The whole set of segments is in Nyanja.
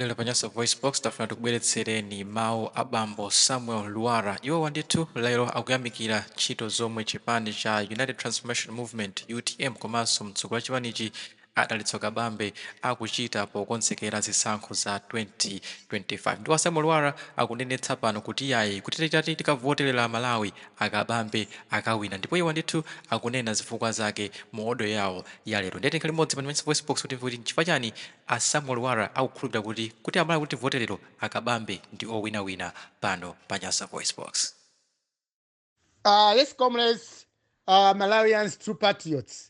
Lero pa Nyasa VoiceBox tafuna tikubweretsereni mawu a bambo Samuel Lwara. Iwowa ndithu lero akuyamikira ntchito zomwe chipani cha United Transformation Movement, UTM, komanso mtsogoleri wa chipanichi a Dalitso Kabambe akuchita pokonzekera zisankho za 2025. Ndipo a Samuel Lwara akunenetsa pano kuti iyayi, kuti titati tikavoterera Malawi, a Kabambe akawina, ndipo iwo ndithu akunena zifukwa zake mu audio yawo ya lero. Ndiye tikhale limodzi pa Nyasa VoiceBox kuti timve kuti nchifukwa chani a Samuel Lwara akukhulupirira kuti Amalawi kuti tivote lero, a Kabambe ndi owinawina pano pa Nyasa VoiceBox. Yes, comrades, Malawians, true patriots.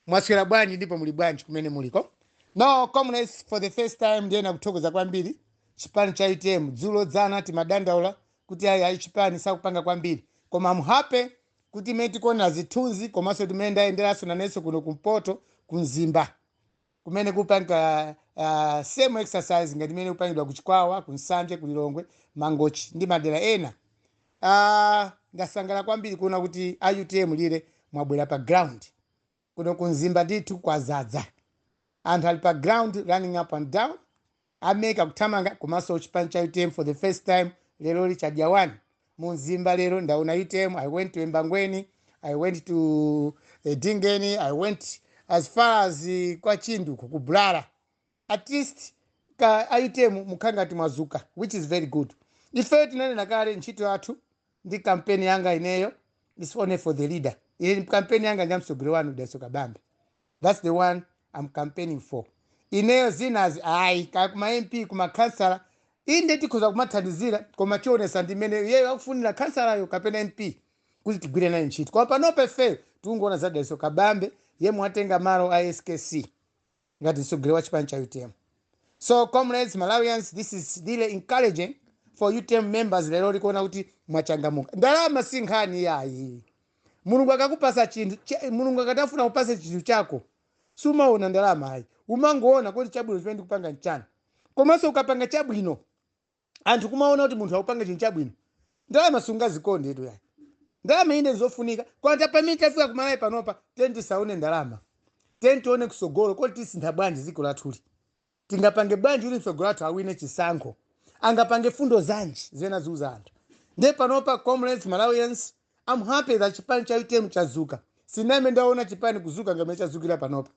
Mwaswera bwanji ndipo muli bwanji kumene muliko? No, comrades, for the first time ndiye nakuthokoza kwambiri chipani cha UTM. Dzulo dzana timadandaula kuti ayi ayi, chipani sakupanga kwambiri. Koma I'm happy kuti imene tikuona zithunzi komanso timene ndayenderanso nanenso kuno kumpoto kumzimba kumene kupanga same exercise ngati imene kupangidwa kuchikwawa, kunsanje, kulilongwe, Mangochi ndi madera ena. Ndasangala kwambiri kuona kuti a UTM lire mwabwera pa ground kuno kumzimba. Ndithu kwazadza anthu ali pa ground, running up and down, ameka kuthamanga. Komanso chipani cha UTM for the first time lero lichadya 1 mumzimba. Lero ndaona UTM. I went to Embangweni, I went to Dingeni, I went as far as kwa Chinduko ku Blara. At least ka UTM mukhala ngati mwazuka, which is very good. Ife tinanena kale, ntchito yathu ndi kampeni yanga ineyo is only for the leader. Ine kampeni yanga ndi mtsogoleri wanu Dalitso Kabambe. That's the one I'm campaigning for. Ineyo zinazi ayi, kaya kuma MP, kuma kansala, inde tikhoza kumathandizira, koma chionesa ndi mmene iyeyo akufunira kansalayo kapena MP kuti tigwire naye ntchito. Koma panopa ifeyo tikungoona za Dalitso Kabambe yemwe watenga malo a SKC ngati mtsogoleri wa chipani cha UTM. So comrades, Malawians, this is really encouraging for UTM members lero likuona kuti mwachangamuka. Ndalama si nkhani yayi. Mulungu akakupasa chinthu, Mulungu akatafuna kupasa chinthu chako, sumaona ndalama ayi, umangoona kuti chabwino chimene ndikupanga nchani. Komanso ukapanga chabwino, anthu kumaona kuti munthu akupanga chinthu chabwino, ndalama sungazikonde tu yayi. Ndalama ine zofunika kwanta pamene tafika kumalawi panopa, teni tisaone ndalama, teni tione kusogolo kodi tisintha bwanji dziko lathuli, tingapange bwanji kuti mtsogolo athu awine chisankho, angapange fundo zanji zimene ziuza anthu. Ndiye panopa, comrades, Malawians, I'm happy that chipani cha UTM chazuka. Siname ndaona chipani kuzuka ngamene chazukira panopa.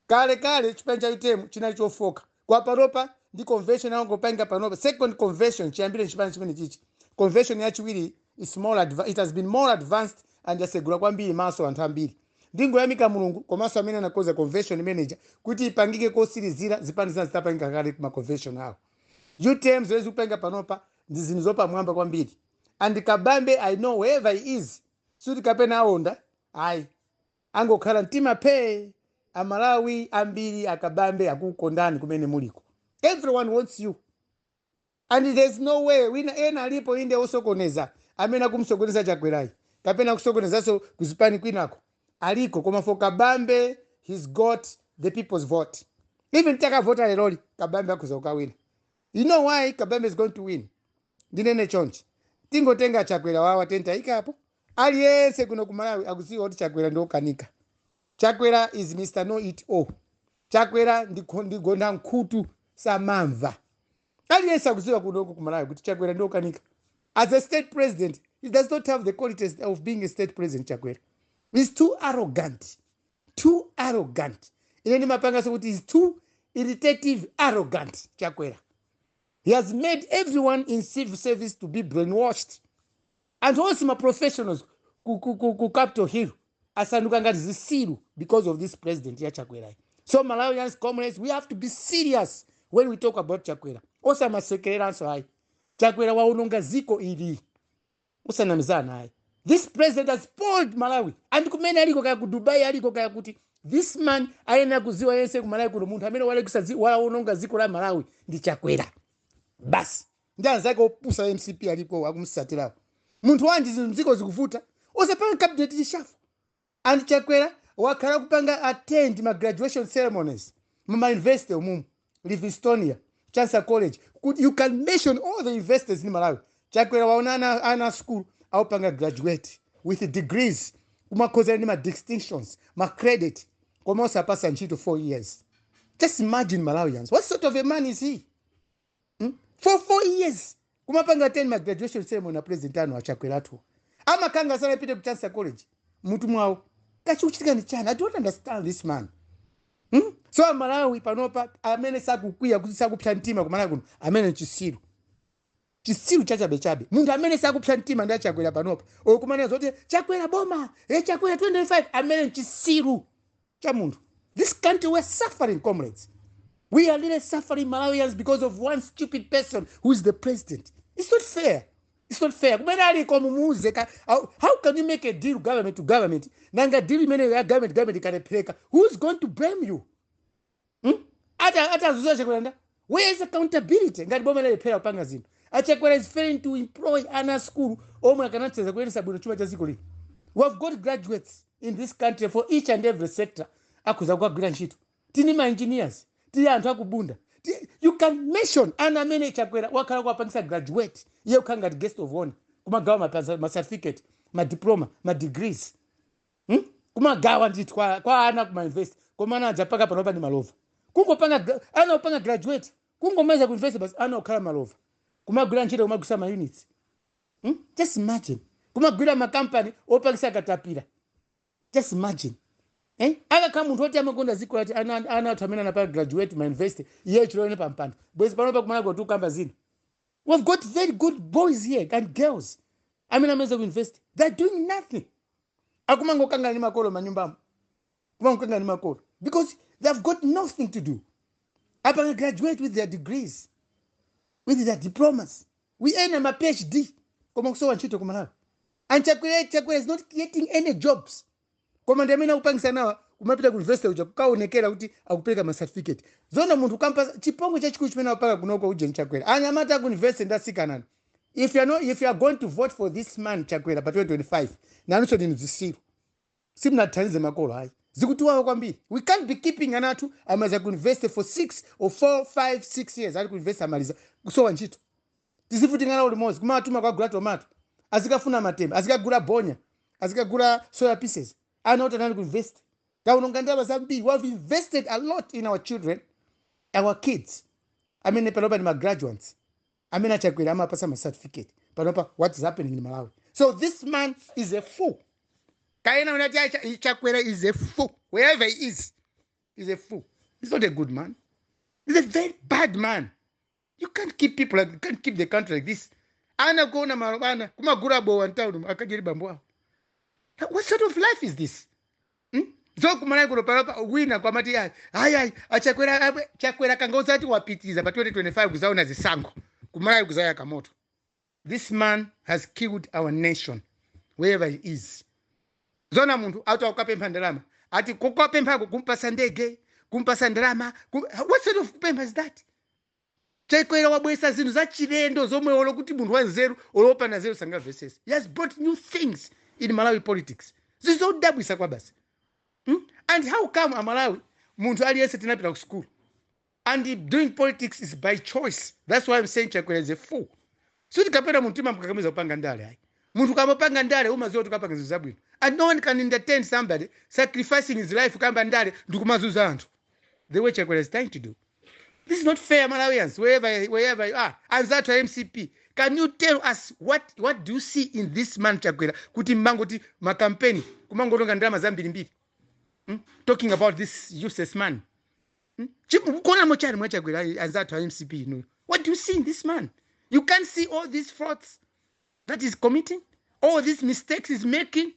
Kale kale chipani cha UTM chinali chofoka kwa panopa ndi convention angopanga panopa, second convention chiyambire chipani chimene chichi. Convention yachiwiri is more it has been more advanced and yasegula kwambiri maso anthu ambiri. Ndingoyamika Mulungu komanso amene anakonza convention manager kuti ipangike kosirizira. Zipani zina zitapangika kale kuma convention awo, UTM zimene zikupanga panopa ndi zinthu zopamwamba kwambiri. And Kabambe, I know wherever he is, suti kapena aonda ayi, angokhala mtima phe. Amalawi ambiri akabambe akukondani kumene muliko. Everyone wants you and there's no way wina ena alipo inde osokoneza amene akumsokoneza Chakwerayi kapena kusokonezanso kuzipani kwinako aliko, koma for Kabambe, he's got the people's vote. Even takavota leroli, Kabambe akhuza kukawina. You know why Kabambe is going to win? Ndinene chonchi, tingotenga Chakwera wawa tentayikapo, aliyense kuno ku Malawi akudziwa kuti Chakwera ndi okanika. Chakwera is Mr Know It All. Chakwera ndigonda nkhutu, samamva. Aliyense akudziwa kunoko ku Malawi kuti Chakwera ndi okanika. As a state president, he does not have the qualities of being a state president. Chakwera is too arrogant, too arrogant. Ine ndimapanganso kuti is too irritative arrogant. Chakwera, he has made everyone in civil service to be brainwashed. Anthu onse ma professionals ku Capitol Hill asanduka ngati zisilu because of this president ya Chakwera. So Malawians, comrades, we have to be serious when we talk about Chakwera. Osamasekereranso ayi. Chakwera waononga ziko ili, usanamizana ayi. This president has spoiled Malawi. And kumene aliko, kaya ku Dubai aliko, kaya kuti, this man ayenera kuziwa yense ku Malawi kuno, munthu amene walekisa waononga ziko la Malawi ndi Chakwera basi ndi anzake opusa MCP aliko akumsatirawo. Munthu wanji zinthu mdziko zikuvuta osapanga cabinet reshuffle? And Chakwera wakhala kupanga attend ma graduation ceremonies muma university umumu, Livingstonia, Chancellor College. You can mention all the universities in Malawi. Chakwera waona ana school aupanga graduate with degrees, kumakhozera ndi ma distinctions, ma credit, koma osapasa ntchito 4 years. Just imagine, Malawians, what sort of a man is he? For 4 years kumapanga 10 ma graduation ceremony na president anu Achakweratu amakanga sanapite ku Chancellor College mutu mwawo. Kachikuchitika ni chani? I don't understand this man, So Amalawi panopa amene sakukwiya kuti sakupsa mtima kumalawi kuno, amene chisiru, chisiru chachabechabe. Munthu amene sakupsa mtima ndi Achakwera panopa, okumanena zoti Chakwera boma, e Chakwera 25, amene nchisiru cha munthu. This country, we're suffering, comrades. We are really suffering, Malawians, because of one stupid person who is the president. It's not fair, it's not fair. Kumene aliko mumuuze how can you make a deal government to government? Nanga deal imene ya government government ikalephereka, who's going to blame you, Ata atazuza Chakwera nda where is accountability ngati boma lalephera kupanga zinthu? Achakwera is failing to employ ana school omwe akanathandiza kuyendetsa bwino chuma cha dziko lino. We have got graduates in this country for each and every sector akhuza kukagwira ntchito. Tini ma engineers, tili anthu akubunda. You can mention ana amene Chakwera wakhala kuwapangisa graduate, iye kukhala ngati guest of honor, kumagawa ma certificate, ma diploma, ma degrees, Kumagawa ndithu kwa ana kuma university, koma ana aja paka panopa ndi malova. Kungopanga ana kupanga graduate, kungomaliza ku university basi, ana kukhala malova, kumagwira ntchito, kumagwisa ma units, Just imagine, kumagwira makampani opangisa katapira. Just imagine, eh? Akakhala munthu oti amakonda dziko lati ana athu amene anapanga graduate ma university, iye chilone pampando, bwezi panopa kumalako tikukamba zina. We've got very good boys here and girls amene amaweza ku university. They're doing nothing. Akumangokangana ndi makolo manyumbamo, kumangokangana ndi makolo because they've got nothing to do. Apanga graduate with their degrees, with their diplomas, we ena ma PhD, koma kusowa ntchito kumalawi. And Chakwera, Chakwera is not creating any jobs, koma ndi amene akupangisa nawa kumapita ku university kuja kukaonekera kuti akupereka ma certificate. Zona munthu ukampasa chipongwe chachikulu chimene akupanga kunoko ujeni Chakwera, anyamata ku university ndasikanani, if you are not, if you are going to vote for this man Chakwera pa 2025, nanunso ndinu zisiru, simunathandize makolo ayi. Zikutiwawa kwambiri. We can't be keeping ana athu amaliza ku university for 6 or 4 5 6 years ali ku university, amaliza, kusowa ntchito. Tizivutikana limodzi kumatuma kukagula tomato, azikafuna matemba, azikagula bonya, azikagula soya pieces, ana oti anali ku university. Taononga ndalama zambiri. We have invested a lot in our children, our kids, amene panopa ndi magraduates amene Achakwera amapasa ma certificate. Panopa what is happening in Malawi? So this man is a fool. Kaena unati Chakwera is a fool. Wherever he is a fool. He's not a good man, he's a very bad man. You can't keep people like, you can't keep the country like this. Ana kuona malo ana kumagula bowa mtown akajeri bambo awo. What sort of life is this, So kumalawi kuno panopa wina kwamati ayi ayi, Achakwera Chakwera kangauza ati wapitiza pa 2025 kuzaona zisankho, kumalawi kuzayaka moto. This man has killed our nation wherever he is. Zona munthu ati akukapempha ndalama, ati kukapemphako kumpasa ndege, kumpasa ndalama, what sort of kupempha is that? Chakwera wabwesa zinthu zachilendo zomwe olo kuti munthu wanzeru olopanda nzeru sangamvesese. He has brought new things in Malawi politics, zizodabwisa kwa basi, And how come Amalawi munthu aliyense tinapita ku school and doing politics is by choice? That's why I'm saying Chakwera is a fool. Suti kapena munthu timamukakamiza kupanga ndale ayi. Munthu ukamapanga ndale umaziwa kuti ukapanga zinthu zabwino, and no one can entertain somebody sacrificing his life kamba ndale ndikumazuza anthu the way Chakwera is trying to do. This is not fair, Malawians, wherever you are. Anzathu a MCP, can you tell us what do you see in this man Chakwera kuti mmangoti makampeni kumangotonga ndalama zambirimbiri, Talking about this useless man, Kuonamo chani mwa Chakwera, anzathu a MCP inuyo? What do you see in this man? You can't see all these frauds that he's committing, all these mistakes he's making,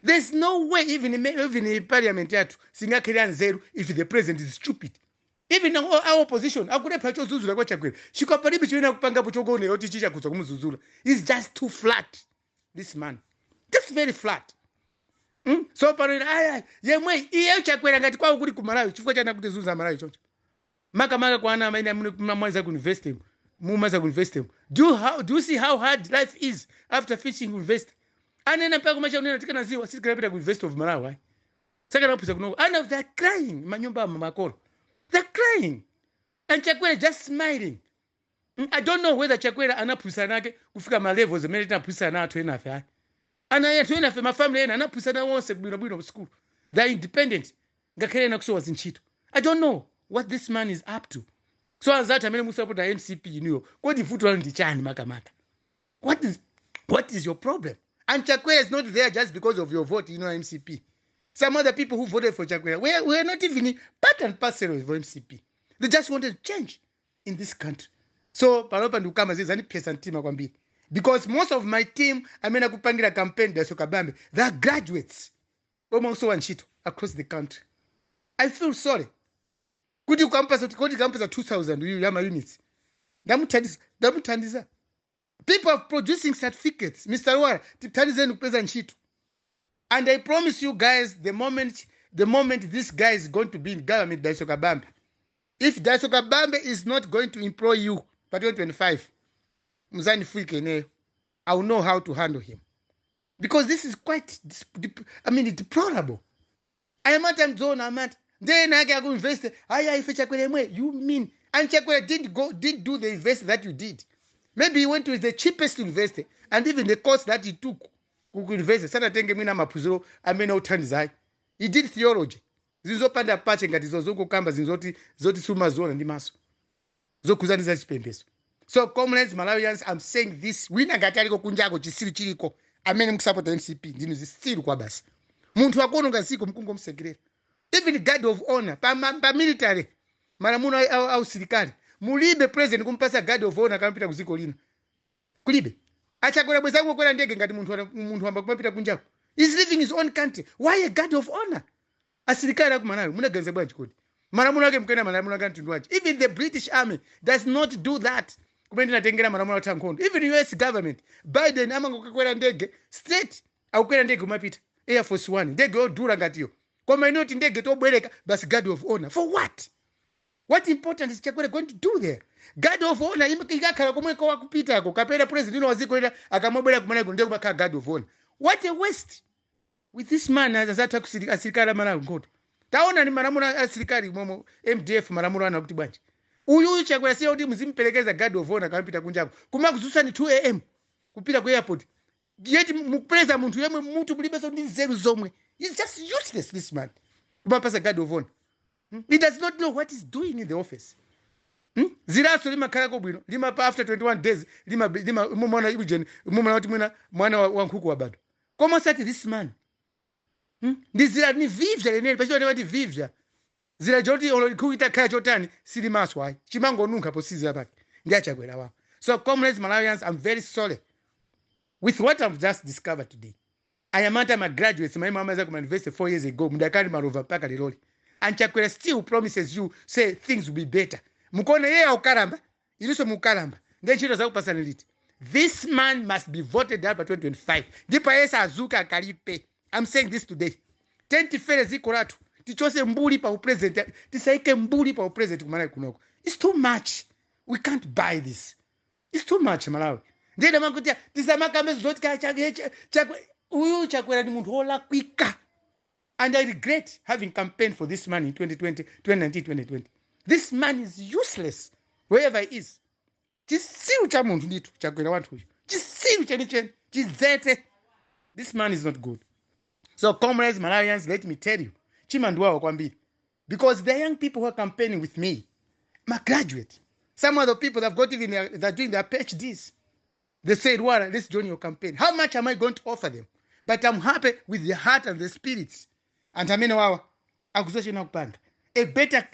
There's no way even in parliament yathu singakhale nzeru if the president is stupid. Even our opposition akulepha chozuzula kwa Chakwera chikapalibe chimene akupangapo chokuonera kuti chichakudza kumuzuzula. He's just too flat, this man, just very flat, So pano ine aya yemwe iye Chakwera ngati kwawo kuli ku Malawi, chifukwa chani akuti zunza Malawi choncho, makamaka kwa ana amene mumaliza ku university, mumaliza ku university? Do you see how hard life is after finishing university? Anena mpaka kumacha unena tikanaziwa sitikanapita ku University of Malawi ayi, sakanaphunzira kunoko. Ana, they're crying manyumba amo makolo, they're crying and Chakwera just smiling. I don't know whether Chakwera anaphunzira nake kufika ma levels amene tinaphunzira na athu enafe ayi. Ana anthu enafe, mafamily ena anaphunzira wonse bwinobwino ku school, they're independent, ngakhale ena kusowa zintchito. I don't know what this man is up to. So anzathu amene musapota MCP inuyo, kodi vuto lanu ndi chani makamaka? What is your problem? And Chakwera is not there just because of your vote. MCP, some other people who voted for Chakwera were not even part and parcel of MCP. They just wanted change in this country. So panopa ndikukamba zizi zandipyesa mtima kwambiri because most of my team amene akupangira campaign Dalitso Kabambe, they are graduates omwe akusowa ntchito across the country. I feel sorry kuti ukampasa, kuti kampasa 2000 uyu ya ma units, ndamuthandiza, ndamuthandiza. People are producing certificates. "Mr Lwara, tithandizeni kupeza ntchito." And I promise you guys, the moment this guy is going to be in government, Dalitso Kabambe, if Dalitso Kabambe is not going to employ you pa 2025, muzandifike ineyo. I will know how to handle him because this is quite I mean, deplorable. Ayamata mdzona amata ndena yake akuinvest aya ife Chakwera imwe. You mean and Chakwera didn't do the invest that you did? Maybe he went to the cheapest university, and even the cost that he took kuinvest, sanatenge mwina maphunziro amene othandizayo. He did theology, zinthu zopanda pache ngati zozokukamba, zinthu zoti sumaziona ndi maso, zokhuzaniza chipembedzo. So comrades, Malawians, I'm saying this: wina ngati aliko kunjako, chisiru chiliko amene mukusapota MCP, ndinu zisiru kwa basi. Munthu akuononga ziko, mukungomsekerera. Even guard of honor pa military, malamulo ausilikali mulibe president kumpasa guard of honor kamapita ku ziko lina, kulibe. Achakwera bweza kungokwera ndege ngati munthu munthu wamba kumapita kunjako. Is leaving his own country. Why a guard of honor? Asilikali akumalawi, munaganiza bwanji? Kodi malamulo ake mukena malamulo ake mtundu wanji? Even the British Army does not do that, kumene tinatengera malamulo athu ankhondo. Even US government, Biden amangokakwera ndege straight, akukwera ndege kumapita, Air Force One, ndege yodula ngatiyo. Koma inoti ndege tobwereka basi, guard of honor for what? What important is Chakwera going to do there? Guard of honor ikakhala komweko wakupitako, kapena president ino waziko ina akamabwera kumeneko, ndiye kumakhala guard of honor. What a waste with this man. Azatha asilikali amalawi nkhondo. Taona ni malamulo a asilikali momo MDF, malamulo ana kuti bwanji? Uyu Chakwera siya kuti muzimperekeza guard of honor kamapita kunjako, kumakuzusani 2 a.m. kupita ku airport, yet mukupeza munthu yemwe munthu mulibenso ndi nzeru zomwe. He's just useless, this man. Kumapasa guard of honor. He does not know what he's doing in the office. Zilaso limakhalako bwino, limapa after 21 days lima mumona ujeni, mumona kuti mwina mwana wa nkhuku wabadwa. Koma sati this man, Ndi zila ni vivya leneli pachoti pati vivya zila choti olo nkhuku itakhala chotani silimaswa ayi, chimangonunkha posizira pake. Ndi Achakwera wawo. So comrades, Malawians, I'm very sorry with what I've just discovered today. Ayamata ma graduates maimo amaza kuma university 4 years ago, mudakali malova mpaka leloli, and Chakwera still promises you, say things will be better. Mukuona yeye aukalamba, ilinso mukalamba, ndiye ntchito zakupasani liti? This man must be voted out by 2025, ndipo ayese azuka akalipe. I'm saying this today. Tentifere ziko lathu, tichose mbuli pa upresident, tisaike mbuli pa upresident kumalawi kunoko. It's too much. We can't buy this. It's too much, Malawi. Ndiye makuti tisamakambe zoti uyu Chakwera ni munthu wolakwika, and I regret having campaigned for this man in 2020, 2019, 2020. This man is useless wherever he is. Chisiru cha munthu ndithu Chakwera wanthu uyu, chisiru chenicheni, chidzete. This man is not good. So comrades, Malawians, let me tell you, chimandiwawa kwambiri because the young people who are campaigning with me, my graduate, some of the people that have got even they're doing their PhDs, they said, "Well, let's join your campaign." How much am I going to offer them? But I'm happy with the heart and the spirits. Anthu amene wawa akuzochena kupanga a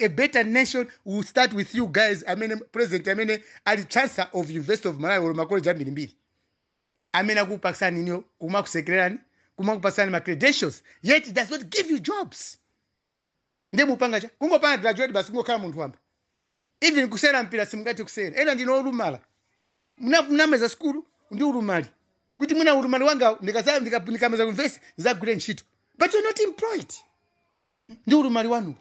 better nation will start with you guys. Amene president amene ali chancellor of University of Malawi or makoleji ambirimbiri amene akupakisani iniyo, kumakusekererani, kumakupasani ma credentials, yet it does not give you jobs. Ndiye mupanga cha kungopanga graduate basi, kungokhala munthu wamba. Even kusera mpira simungati kusera. Ena ndino olumala. Munameza skulu ndi ulumali kuti mwina ulumali wanga ndikameza university ndizagwire ntchito, but you're not employed ndi ulumali wanu.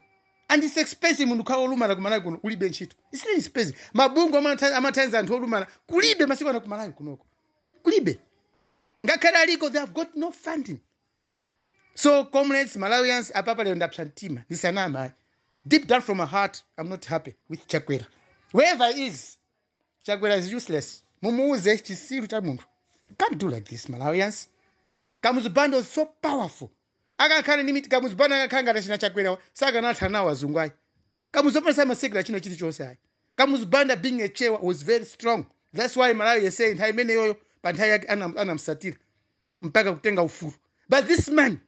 And it's expensive munthu kukhala olumala kumalawi kuno ulibe ntchito. It's really expensive. Mabungwe amathandiza anthu olumala kulibe masiku ano kumalawi kunoko, kulibe. Ngakhale aliko, they have got no funding. So comrades, Malawians, apapa lero ndapsa mtima, ndisanama ayi. Deep down from my heart, I'm not happy with Chakwera. Wherever he is, Chakwera is useless. Mumuuze, chisiru cha munthu. You can't do like this, Malawians. Kamuzu Banda was so powerful. Akakhala ndi miti Kamuzu Banda, akakhala ngati achina Chakwera, sakanatha nawo azungu ayi. Kamuzu Banda samasekera chino chilichonse ayi. Kamuzu Banda, being a Chewa, was very strong. That's why Malawi yese nthawi imeneyoyo, pa nthawi yake anamsatira mpaka kutenga ufulu. But this man,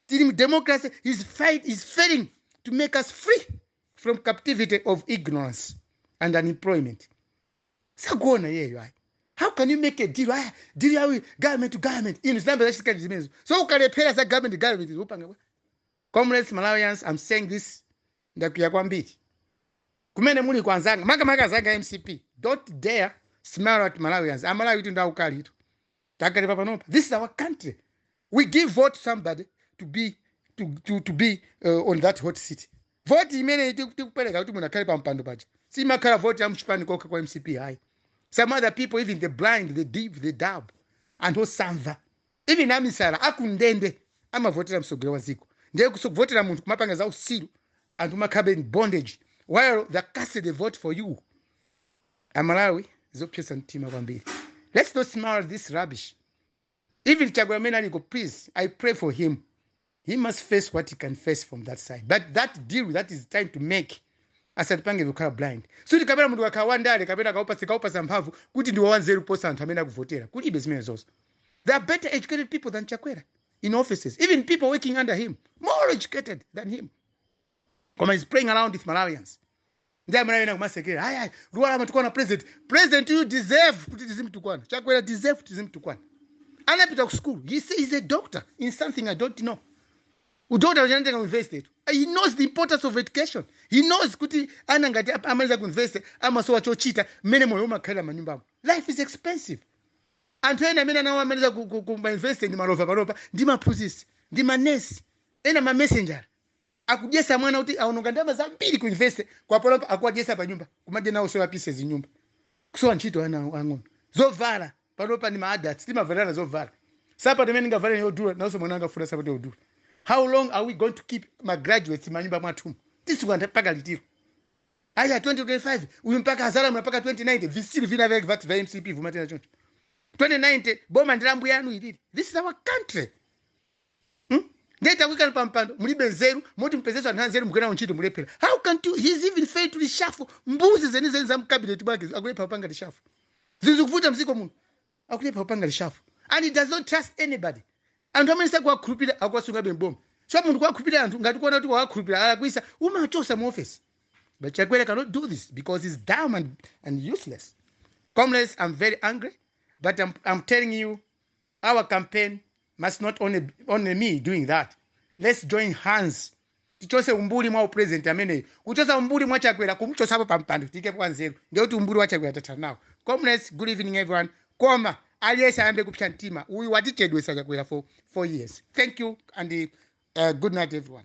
tili mu democracy, his fight is failing to make us free from captivity of ignorance and unemployment. Sakuona yeyo ayi. How can you make a deal? Aya, deal yawi government to government, inu zinambe zachitika zimenezo. So ukalephera za government to government, upanga bwa? Comrades, Malawians, I'm saying this, ndakwiya kwambiri. Kumene muli kwanzanga, makamaka azanga MCP, don't dare smile at Malawians. Amalawi itu ndaukali itu takalepa panopa. This is our country. We give vote to somebody to be on that hot seat. Vote imene tikupereka kuti munthu akhale pa mpando paja simakhala vote ya mchipani kokha kwa MCP, hayi. Some other people, even the blind, the deaf, the dumb, anthu osamva, even amisala akundende amavotera mtsogoleri wa dziko. Ndiye kusovotera munthu kumapanga za usilu, anthu makhabe in bondage while they cast the vote for you. Amalawi, zopyesa mtima kwambiri. Let's not smile at this rubbish. Even Chakwera amene aliko, please, I pray for him. He must face what he can face from that side, but that deal that is time to make, asatipange kukhala blind. Suti kapena munthu akakhala wandale kapena kaupasa mphamvu kuti ndiwe wanzeru kuposa anthu amene akuvotera, kulibe zimene zonso. There are better educated people than Chakwera in offices, even people working under him more educated than him, koma he's playing around with Malawians. Ndi amene ayena kumasekera, ayi ayi, Lwara amatukwana president. President, you deserve kuti tizimtukwana. Chakwera deserve kuti tizimtukwana. Anapita ku school. He say he's a doctor in something I don't know. Udokota uchanatenga university. He knows the importance of education. He knows kuti ana ngati amaliza ku university amasowa chochita, mmene moyo umakhalira manyumbamo. Life is expensive. Anthu ena amene anawo amaliza ku ma university ndi malova panopa, ndi maphunzitsi, ndi manesi, ena ma messenger. Akudyesa mwana kuti aononga ndalama zambiri ku university, kwapolopa akuwadyesa pa nyumba, kumadya nawo soya pieces nyumba, kusowa ntchito. Ana ang'ono zovala panopa ndi ma adults timavalana zovala. Sapato imene ingavale yodula, nawonso mwana angafuna sapato yodula. How long are we going to keep ma graduates manyumba mwathumu? Tisuka mpaka litiro? Aya, 2025 uyu mpaka azalamula mpaka 2090. Visilu vina vyake vati vya MCP vumatena choncho. 2090 boma ndi lambu yanu ilili. This is our country, Ndeta kuikani pa mpando, mulibe nzeru moti mpezeso anthu anzeru mugwira ntchito, mulephera. How can you? He's even failed to reshuffle mbuzi zenizeni za mcabinet mwake. Akulepha kupanga reshuffle. Zinthu kuvuta mdziko muno, akulepha kupanga reshuffle, and he does not trust anybody. Anthu amene sakuwakhulupirira akuwasungabe mboma. So munthu kuwakhulupirira anthu, ngati kuona kuti wawakhulupirira alakwisa, umachosa mu office. But Chakwera cannot do this because he's dumb and useless. Comrades, I'm very angry, but I'm telling you, our campaign must not only me doing that. Let's join hands tichose umbuli mwa upresident ameneyo, kuchosa umbuli mwa Chakwera, kumchosapo pampando, tikepo wanzeru. Ndiyekuti umbuli wa Chakwera tatha nawo. Comrades, good evening everyone. Koma aliyense ayambe kupsa mtima, uyu watichedwesa Chakwera for 4 years. Thank you and good night, everyone.